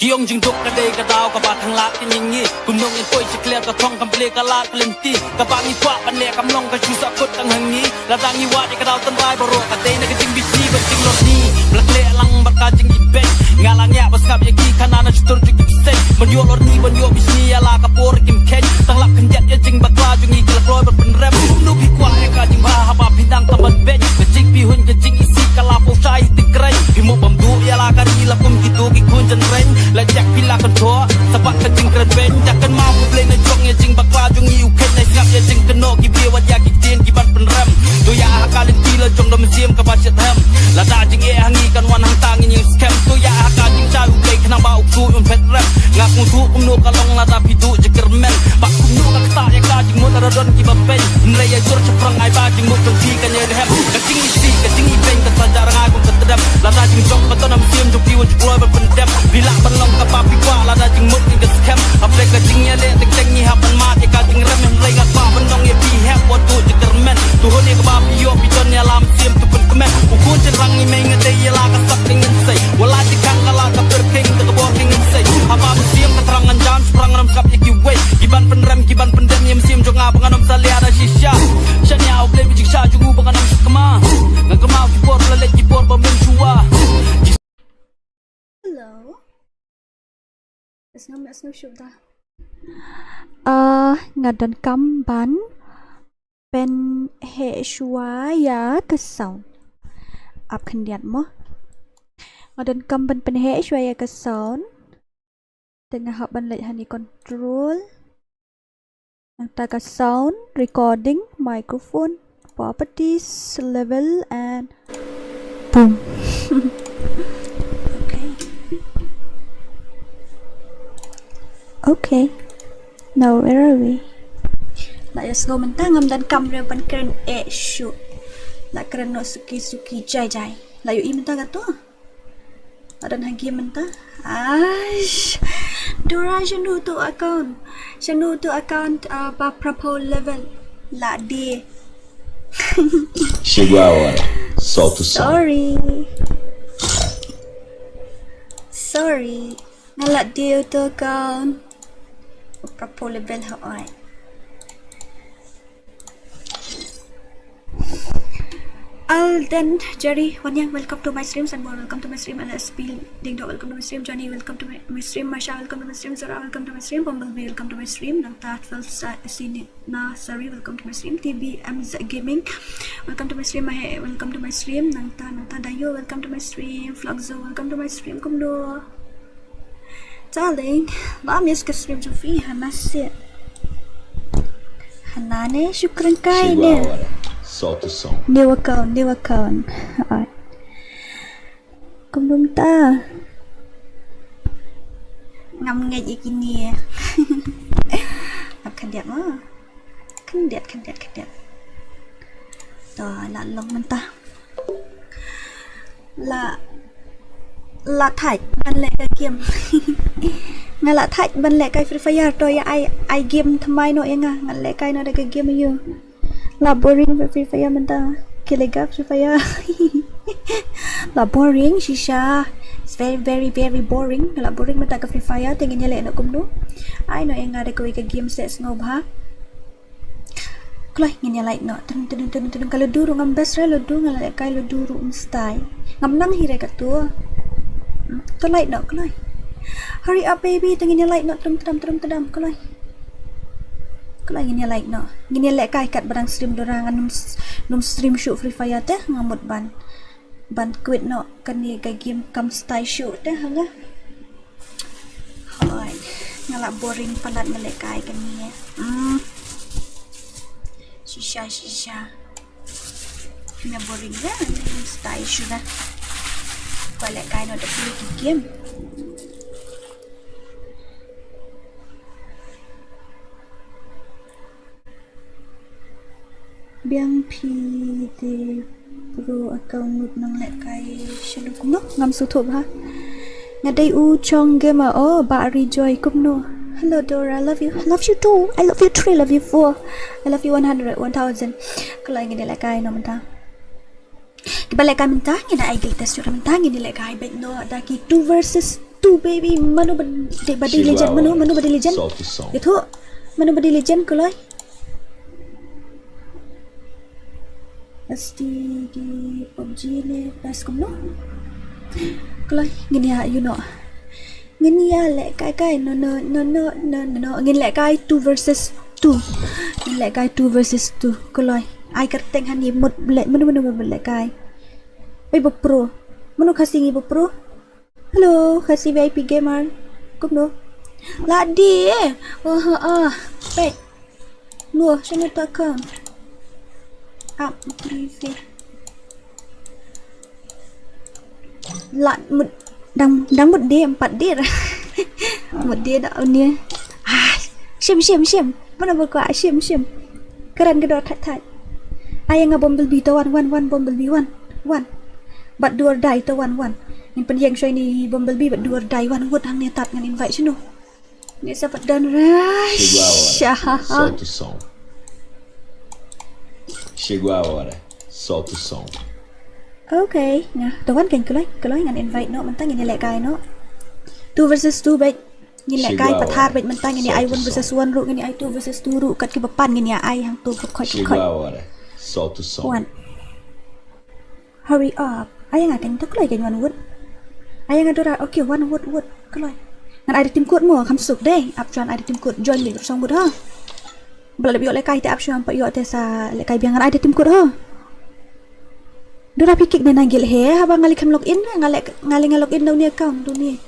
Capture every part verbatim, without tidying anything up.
Ki ong jingduk ka dei ka daw kaba tang lad ka ngi ngi. Kumno ngin poi sha clear ka thong kam plie ka lad ka lynti. Kaba ngi kwah ban leh kam long ka shu sah kut tang ha ngi. Lada ngi wad ïa ka daw tynrai baroh ka dei na ka jingbishni bad jinglorni. Ba la khleh lang bad ka jingibeiñ. Nga la ngiah ba sngap ïa ki khana na shutur jong ki bseiñ. Ban ïoh lorni ban ïoh bishni ïa la ka por kim kheiñ. Tang lap khyndiat ïa jingbakla jong ngi ki la kloi ban pynrem. Kumno phi kwah ïa ka jingbha haba phi dang tam ban beiñ. Ka jingphi hun ka jingisih ka la pynshai ha ti kreiñ. Phi mut bam duh ïa la ka ri la kum kito ki khun jynreiñ. La jak phi la kyntoh sa bad ka jingkren beiñ. Ïa kynmaw U Blei na jong ïa jingbakla jong ngi u kheiñ. Na sngap ïa jingkynnoh ki briew wat ïa ki ktien ki ban pynrem. To ïa ha ka lynti la jong da mynsiem kaba shitrhem. Lada jingeh ha ngi kan wan hangta ngin ïeng skhem. To ïa ha ka jingshai U Blei khnang ba u ksuid un phet rem. Nga sngewthuh kumno ka long lada phi duh jingkyrmen. Bad kumno ka ktah ïa ka jingmut lada don kiba peiñ. Hynrei ïa jur shaphrang ai ba jingmut jong phi kan ïai dhem. Ka jingisih ka jingibeiñ ka sa jah rngai kum ka tdem. Lada jingjop ka ton ha mynsiem jong phi wat ju kloi ban pyndem. Phi lah ban long kaba phi kwah lada jingmut ngi ka skhem. Hapdeng ka jingïaleh teng teng ngi hap ban mad ïa ka jingrem. Hynrei nga kwah ban ong ïa phi hep wat duh jingkyrmen. To hun ïa kaba phi ïoh phi don ïa la mynsiem to pynkmen. U khun shynrang ngi mei nga dei ïa la ka sap ka ngin sei. Wat la jingkhang ka la ka pyrkhing da ka bor ka ngin sei. Haba mynsiem ka thrang ngan jan shaphrang ngam sngap ïa kiwei. Ki ban pynrem ki ban pyndem ïa mynsiem jong nga ba ngan ym salia da shisha. Shaniah U Blei ba jingshah jong u ba ngan ym sakma. Nga kynmaw ki por ba la leit ki por ba mem shuwa. Hello. Sngew me sngew shuh da. Ah, nga donkam ban pynheh shuwa ïa ka sound. Ap khyndiat mo. Nga donkam ban pynheh shuwa ïa ka sound. Te nga hap ban leit ha ni control. Nangta ka sound, recording, microphone, properties, level and boom. Okay. Okay. Now where are we? La ïa sngew mynta ngam donkam re ban kren eh shuh. La kren noh suki suki jai jai. La ïohi mynta kato. Adan hagi mynta. Aish. Dora shano to account. Shano to account, uh, ba prapo level. La de. Chihuahua. Salt to salt. Sorry. Sorry. Nga la de to account. Prapo level ha oi. Alden Jerry Wanyang, welcome to my stream. Sanbor, welcome to my stream. L S P Dingdo, welcome to my stream. Johnny, welcome to my, my stream. Masha, welcome to my stream. Zara, welcome to my stream. Bumblebee, welcome to my stream. Nangta twelve Sa-, Sini Nasari, welcome to my stream. T B M Z Gaming, welcome to my stream. Mahe, welcome to my stream. Nangta, nangta Dayo, welcome to my stream. Flogzo, welcome to my stream. Kumdo. Darling, ba miss ka stream jong phi hana se. Hana ne, shukran kai ne. Chihuahua, salt to salt. New account, new account. Alright. Kumno mynta? Ngam ngeit ïa kine. Ap khyndiat mo. Khyndiat, khyndiat, khyndiat. To, la long mynta. La, la thait ban leh ka game. Nga la thait ban leh kai Free Fire to ïa ai, ai game thymmai noh ïa nga. Nga leh kai noh da ka game ïa u. La boring Free Fire mynta. Ki leh ka Free Fire. La boring shisha. It's very, very, very boring. La boring mynta ka Free Fire te ngin ïa leh noh kumno. Ai noh ïa nga da kawei ka game seh sngewbha. Kloi ngin ïa lait noh. Tadung, tadung, tadung, tadung. Ka ludo ruh ngam best re ludo, nga la leh kai ludo ruh mstai. Ngam nang hi re kato. Hmm, to lait noh kloi. Hurry up baby, to ngin ïa lait noh, trum tram trum tram kloi. Kloi ngin ïa lait noh. Ngin ïa leh kai kat ba dang stream Dora, ngan ym s-, ym stream shuh Free Fire te, nga mut ban, ban quit noh kane ka game kam stai shuh te ha nga. Hoi, nga la boring palat nga leh kai kane. Hmm. Shisha, shisha. Nga boring ya, stai shuh da. Ba leh kai noh da phi ki game. Biang phi te pro account ngut nang leh kai shano kumno ngam sngewthuh bha. Nga dei u Chong Gamer, oh, Bah Rejoy kumno. Hello Dora, love you. Love you too. I love you three, love you four. I love you one hundred, one thousand. Kloi ngin ïa leh kai noh mynta. Kiba leh kai mynta ngin ai guild test shuh mynta ngin ïa leh kai beit noh da ki two versus Tu baby, mano ba dei, ba dei legend, mano, mano ba dei legend? Ïathuh, mano ba dei legend kloi? S T D PUBG ne best kumno? Kloi, ngin ïa, you know. Ngin ïa lehkai kai, no, no, no, no, no, no, no. Ngin lehkai two versus two. Ngin lehkai two versus two. Kloi. Ai kyrteng hani mut leh, mano, mano, mano lehkai. Oi, ba pro. Mano Khasi ngi ba pro? Hello, Khasi V I P Gamer. Kumno? Ladi eh. Oh, oh, oh. Peit. Nuh, shano ta account? Up, please. Lad mut, dang, dang mut dei, empat dei. Mut dei da unia. Ah, shim, shim, shim. Mano ba kwah, shim, shim. Kren ka dor thait, thait. Ai nga Bumblebee to wan, wan, wan, Bumblebee wan, wan. Bad do or die to wan, wan. Ngin pynïeng shoi ni Bumblebee bad do or die wan, wut hangne tad ngan invite shano. Ni sa pat don rush. Shigwa wara. Salt to song. Shigwa wara. Salt to song. Okay, nga. To wan kan kloi, kloi ngan invite noh, mynta ngin ïa lehkai noh. Two versus two bad. Ngin lehkai pathar bad mynta ngin ïa ai one versus one ruh, ngin ïa ai two versus two ruh, kat ki ba pan ngin ïa ai hangto ba khot, khot. Shigwa wara. Salt to song. One. Hurry up. Ai nga kan to kloi kan wan wut. Ai nga dora, okay, wan wut, wut. Kloi. Ngan ai da team code mo, kham suk dei. Ap shuwa ai da team code, join link song wut ha. Ba la dep ïoh lehkai te ap shuwa pat ïoh te sa lehkai biang, ngan ai da team code ha. Dora phi kick ne na gil he, haba nga leh kham log in, nga leh, nga leh nga log in da uni account, da uni.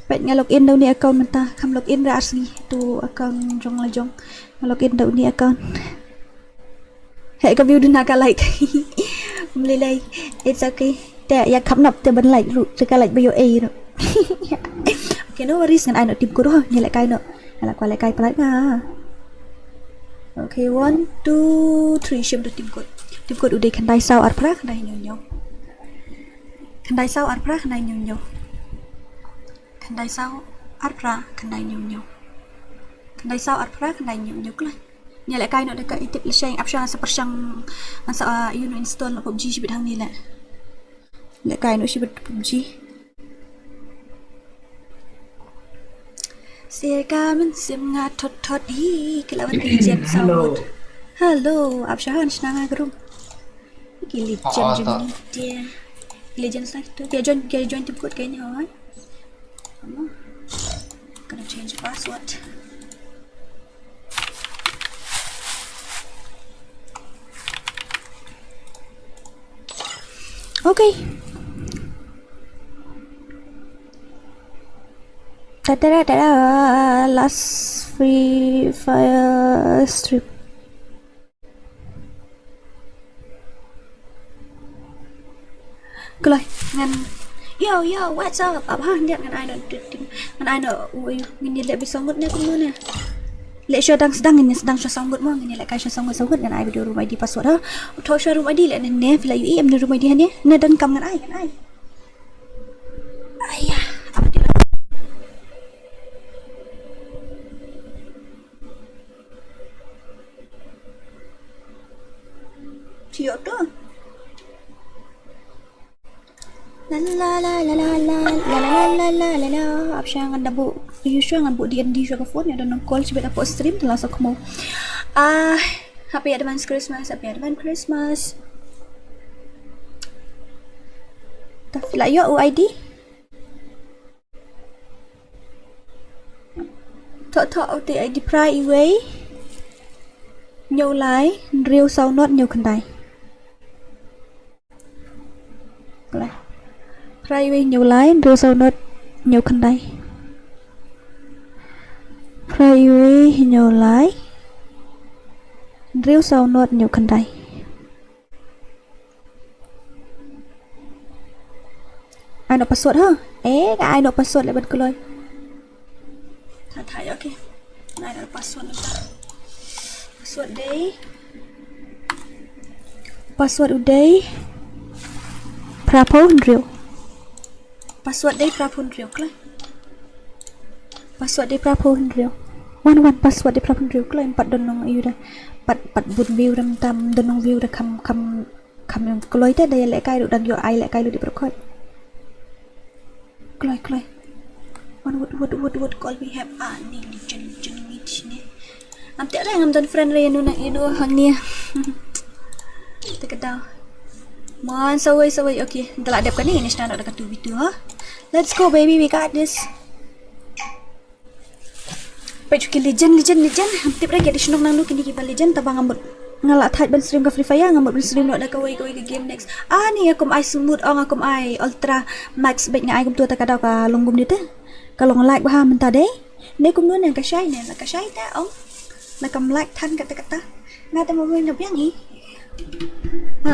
Peit nga log in da uni account mynta, kham log in re ar sngi, tu account jong la jong. Nga log in da uni account. Heh ka view duna ka like. Mlilai. It's okay. Te ïa kham nap te ban like ruh, te ka like ba ïoh ei ruh. Okay, no worries, ngan ai noh team code ho, ngi lehkai noh. Nga la kwah lehkai palat nga. Okay, one, two, three, shim da team code. Team code u dei khyndai saw ar phra khyndai hynñiew hynñiew. Khyndai saw ar phra khyndai hynñiew hynñiew. Khyndai saw ar phra khyndai hynñiew hynñiew. Khyndai saw ar phra khyndai hynñiew hynñiew kloi. Ngi lehkai noh da ka itip lashai, ap shuwa sa pyrshang ngan sa, uh, you know, install noh PUBG shibit hangne leh. Lehkai noh shibit PUBG. Sir ka mynsiem nga thot thot hi, ki la wan ki legend saw ngut. Hello, ap shuwa han shna nga krum. Ki legend jong ngi te. Legend sa tu. Ki join, ki join team code kane hoi. Gonna change password. Okay. Ta ta ta ta, last Free Fire stream. Kloi, ngan. Yo, yo, what's up? Ap ha, ngan ai noh, ngan ai noh, ui, ngin ïa leh beit saw ngut ne kumno ne. Leh shuwa dang sdang, ngin sdang shuwa saw ngut mo, ngin ïa lehkai shuwa saw ngut, saw ngut, ngan ai beit da u room I D password ha. Thoh shuwa room I D leh ne, ne, phi la ïohi em ne room I D ha ne. Ne donkam ngan ai, ngan ai. Aiya, ap ha. Tiok tu. La la la la la la la la la la la la la. Ap shuwa ngan da buh, ïa shuwa ngan buh D and D shuwa ka phone, ïa da nang call shibit hapoh stream te la sa khmo. Ah, happy advance Christmas, happy advance Christmas. Ta phi la ïoh u I D? Thoh thoh u te I D phra iwei hynñiew lai hynriew saw not hynñiew khyndai. Phra iwei hynñiew lai hynriew saw not hynñiew khyndai. Phra iwei hynñiew lai hynriew saw not hynñiew khyndai. Ai noh password ha. Eh, nga ai noh password leh ban kloi. Tha tha ïa, okay. Nga ai noh password nangta. Password dei. Password u dei phra phew hynriew. Password dei phra phew hynriew kloi. Password dei phra phew hynriew. Wan wan, password dei phra phew hynriew kloi, em pat don nong ïa u da. Pat, pat bun view da, em tam don nong view da, kham, kham, kham ïa kloi te da ïa lehkai ruh, dang ïoh ai lehkai ruh dei pyrkhat. Kloi, kloi. What, what, what, what, what, call me hep. Ah, ni, ni, jin, jin, ni, ni. Am te re ngam don friend re, ïa no na, ïa no hangne. Te ka daw. Mon, sawei, sawei. Okay, da la dep kane, ngin shna noh da ka two v two, ha. Let's go, baby, we got this. Peit shuh ki legend, legend, legend. Ngam tip re ki dei shnong nangno kine kiba legend, tangba nga mut nga la thait ban stream ka Free Fire, nga mut ban stream noh da kawei kawei ka game next. Ah, ni nga kum ai smooth, oh nga kum ai ultra max, bad nga ai kumto, te ka daw ka long kumne te. Ka long lag bha mynta dei. Ne kumno ne, ka shai ne, la ka shai te, oh. La kam lag than kata kata. Nga te mo nga biang hi. Ha.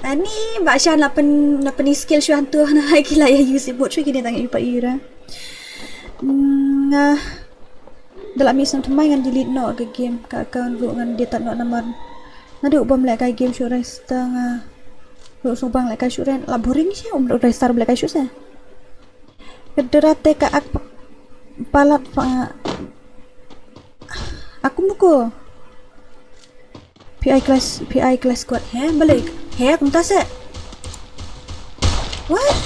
Ani ba shan la pyn, la pyni skill shuh hantu, na hai ki la ïa use emote shuh kine, tang ïa pat ïa ra. Mm, nga da la mih snem thymmai ngan delete noh ka game, ka account ruh ngan delete noh namar naduh bym lehkai game shuh re, sa nga ruh shu bang lehkai shuh re, la boring shisha, um lehkai shuh se. Ka dura te ka ak palat pa aku muko. P I class, P I class squad. He, balik. He, kumta se. What?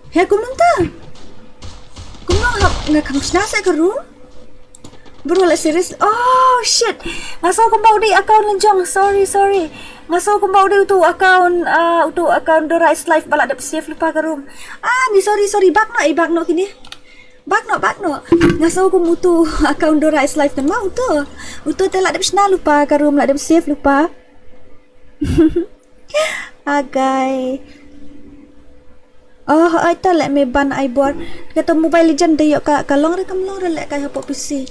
He, kumta. Kumno hap nga kham shna se ka room? Bro, la serious. Oh shit. Nga sngew kumba u dei account la jong. Sorry, sorry. Nga sngew kumba u dei uto account, ah, uto account Dora is life ba la dep save lypa ka room. Ah, ni, sorry, sorry. Back noh, eh, back noh kine. Back noh, back noh. Nga sngew kum uto account Dora is life kan ma uto. Uto te la dep shna lypa ka room, la dep save lypa. Agai. Oh, ai ta leh me ban ai bor. Kata Mobile Legend dei ïoh ka, ka long re kam long re lehkai hapoh P C.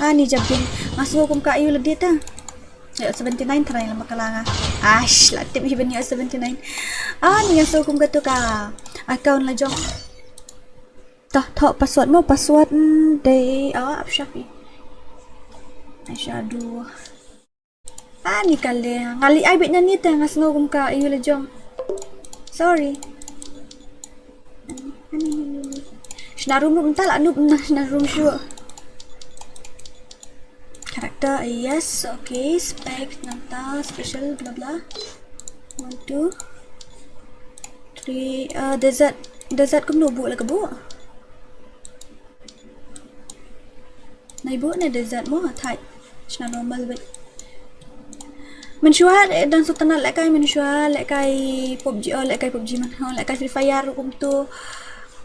Ani jabin. Nga sngew kum ka ïoh lade ta. Ïoh seventy nine tharai lama ka la nga. Ash, la tip hi ban ïoh seventy nine. Ani nga sngew kum kato ka account la jong. Tah, thoh password mo, password, mm, dei, ah, ap shapi. Ai shadow. Ah, ni ka le. Nga leh ai beit na ni te, nga sngew kum ka ïoh la jong. Sorry. Ani, ani, ani, ani. Shna room, room ta la noob na shna room shuh. Character, yes, okay, spec, nangta, special, bla bla. One, two, three, uh, desert, desert kumno buh la ka buh. Nai buh ne desert mo, thait. Shna normal beit. Mynshuwa, eh, dang sngewtynnat lehkai, mynshuwa lehkai PUBG, oh, lehkai PUBG man, oh, lehkai Free Fire ruh kumto.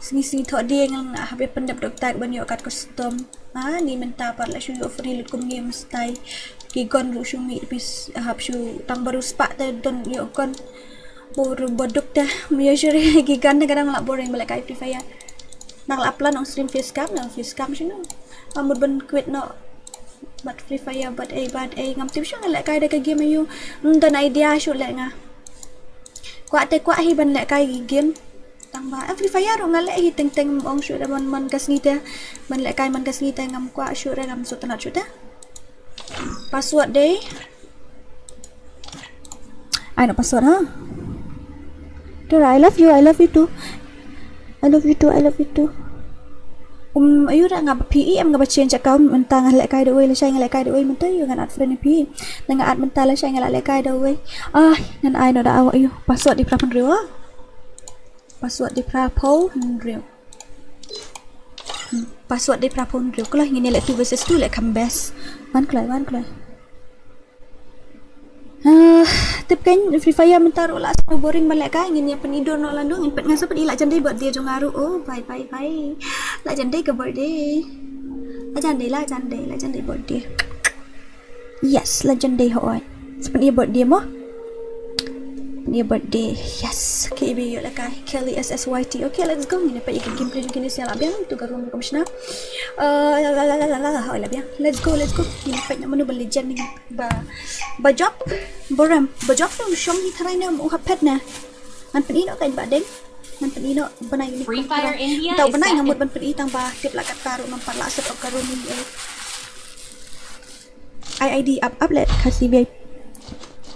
Sngi sngi thoh dieng nga hap ïa pyndep dok tak ban ïoh kat custom. Ah, ni mynta pat la shu ïoh free lut kumne mynstep. Ki gun ruh shu mih pis hap shu tang baru spah te don ïoh gun. Bor baduk te, mya shu re ki gun te ka dang la boring ba lehkai Free Fire. Nang la plan ong stream face cam, nang face cam shano. Nga mut ban quit noh. Bad Free Fire, bad ei, bad ei, ngam tip shuh nga lehkai da ka game aïu. Ym don idea shuh leh nga. Kwah te kwah hi ban lehkai ki game. Tang ba, eh, Free Fire ruh nga leh hi teng teng, ym ong shuh da man, man ka sngi te. Ban lehkai man ka sngi te ngam kwah shuh re, ngam sngewtynnat shuh te. Password dei. Ai noh password ha. Dora, I love you, I love you too. I love you too, I love you too. Um, aïu re nga ba phi em nga ba change account mynta nga lehkai da uwei, lashai nga lehkai da uwei mynta aïu ngan add friend ïa phi. Nga add mynta lashai nga la lehkai da uwei. Ah, ngan ai noh da awa aïu. Password dei phra phew hynriew. Password dei phra phew hynriew. Hmm, password dei phra phew hynriew. Kloi ngin ïa leh two versus two leh kham best. Wan kloi, wan kloi. Ah, tip kein Free Fire mynta ruh la sngewboring ban lehkai, ngin ïa pyni dur noh lano, ngin peit nga sa peit i la jan dei birthday jong nga ruh. Oh, bye bye bye. La jan dei ka birthday. La jan dei, la jan dei, la jan dei birthday. Yes, la jan dei hooid. Sa peit i birthday mo. Peit i birthday. Yes. Okay, iba ïoh lehkai. Kelly S S Y T. Okay, let's go. Ngin ïa peit ïa ka gameplay jong kine sha la biang. Tu ka room ruh kam shna. Uh, la la la la la la. Hooid la biang. Let's go, let's go. Ngin ïa peit na mano ba legend ni. Ba, ba jop, ba rem, ba jop ne u shong hi tharai ne u hap phet ne. Ngan pyni noh ka in ba deng. Ngan pyni noh bnai ni. Free Fire India. Tau bnai nga mut ban pyni tang ba tip la katta ruh ngam pat lah set up ka room ni eh. I I D up up le ka C V I P.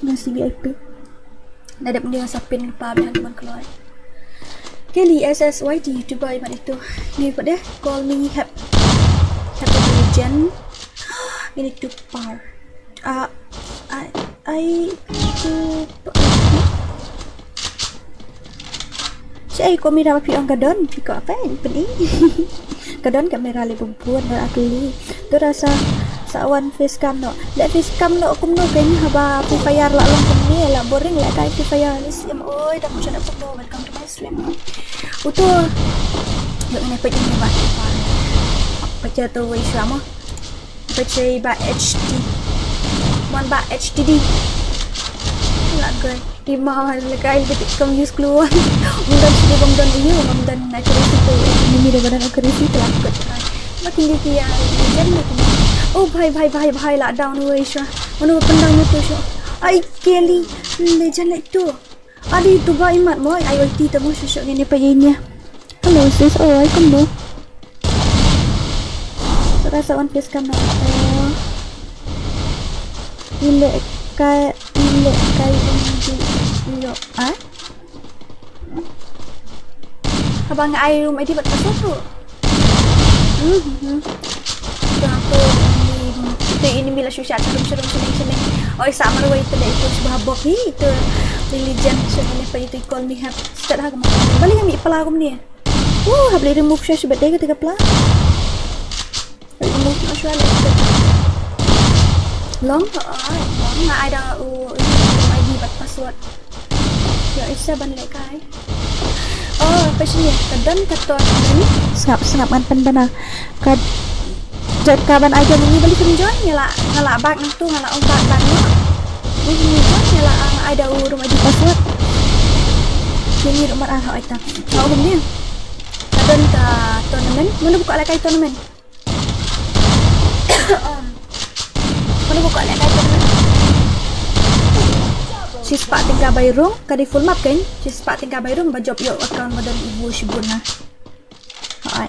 Ngan C V I P. Na dep ngi sa pin pa biang man kloi. Kelly S S Y T YouTuber i mat itu. Ni pada call me hep. Hep legend. Ini tu par. Ah, ai, ai, tu par. Che ai ko mira ba phi ong ka don, phi ko apa ni peni. Ka don ka mira le bubun da akli. Tu rasa sa wan face cam no. Le face cam no kumno keni haba Free Fire la long kumni la boring le kai Free Fire ni sim. Oi, da mucha da kumno, welcome to my stream. Utu. Yo ini pejin ni ba. Pejin tu wei shwa mo. Pejin ba H D. Mon ba H D D. La gai. Ima la gai betik kam use clue. Mungkin sudah bang don iyo, bang don accuracy tu. Ini dia badan accuracy tu lah kot. Makin dia kia, hujan makin. Oh, bhai, bhai, bhai, bhai, la down wei shwa. Mano pendang motor shwa. Ai, keli. Legend like tu. Adi tu ba imat mo, ai wai ti tamu shwa shwa ngene pa yenya. Hello, sis. Oh, ai kumno. Rasa One Piece kan. Oh. Ile kai, ile kai, yo. Ah? Haba nga ai room ID bad password tu. Hmm, hmm. Ito, ito, ini, ito, ini mila shusha, sharum, sharum, shaneng, shaneng. Oi, sa marwei ito, ito, shubha bok hi, ito. Religion, shaneng, pa ito, call me hap. Start ha, kama. Bali kami pala kumni. Wuh, hap le remove shusha, shubha dega, tiga pala. Remove na shwa le. Long, ah, long, nga ai da u, u ID bad password. Yo, isa ban le kai. Oh, apa sini? Ka don ka tournament. Sngap, sngap ngan pynbna. Ka jot ka ban ai da ni bali kum join, nga la, nga la bak nang tu, nga la ong bak bak no. Ni ni join, nga la, ah, ai da u room ID password. Ni ni room ar ha ai ta. Ka um ni. Ka don ka tournament. Mano buka le kai tournament? Mano buka le kai tournament? Shispah tyngka bai rung, ka dei full map kan? Shispah tyngka bai rung, ba jop yo account ba don ibu shibun na. Hai.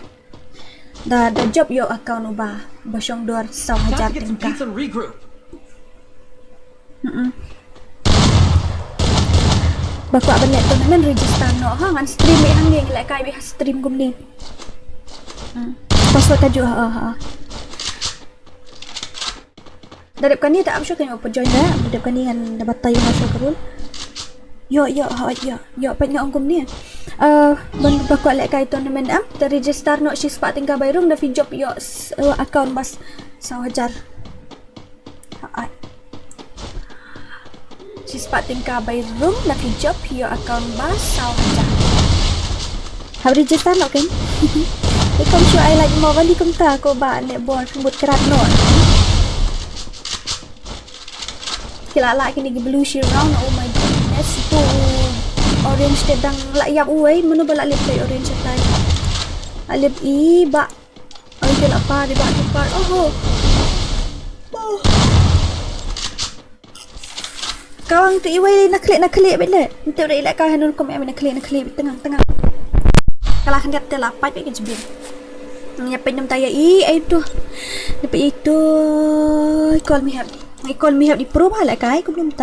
Da, da jop yo account uba, ba shong dor saw hajar tyngka. Mm-mm. Ba kwah ban leh tournament register noh ha, ngan stream beit hangne, ngan leh kai beit ha stream kumne. Hmm. Password ka ju ha, ha. Da dep kane ta am shu kan open join da, da dep kane ngan da batai ha shu karun. Yo, yo, ha, yo, yo, pat nga ong kumne. Eh, ban ba kwah leh kai tournament am, ta register noh shispah tyngka bai rung da phi jop yo s-, eh, account bas saw hajar. Hai. Shispah tyngka bai rung na phi jop yo account ba saw hajar. Hap register noh kan? Ikum shu ai like mo bali kumta ko ba ne bor mut krat noh. Ki la la kini ki blue shield round, oh my goodness, tu orange te dang la ïap uwei, mano ba la lip te orange te. La lip i ba Ai, te la par, te la par. Oh. Oh. Kawang tu iwei na klik, na klik bit le. Nte udah ilak kah hanun kom em na klik, na klik bit tengah, tengah. Kalah hendak te la pat bit ke jebir. Nya penyem taya i, ai tu. Dapat itu. Call me hap. Call me hap di pro ba la kai, ku belum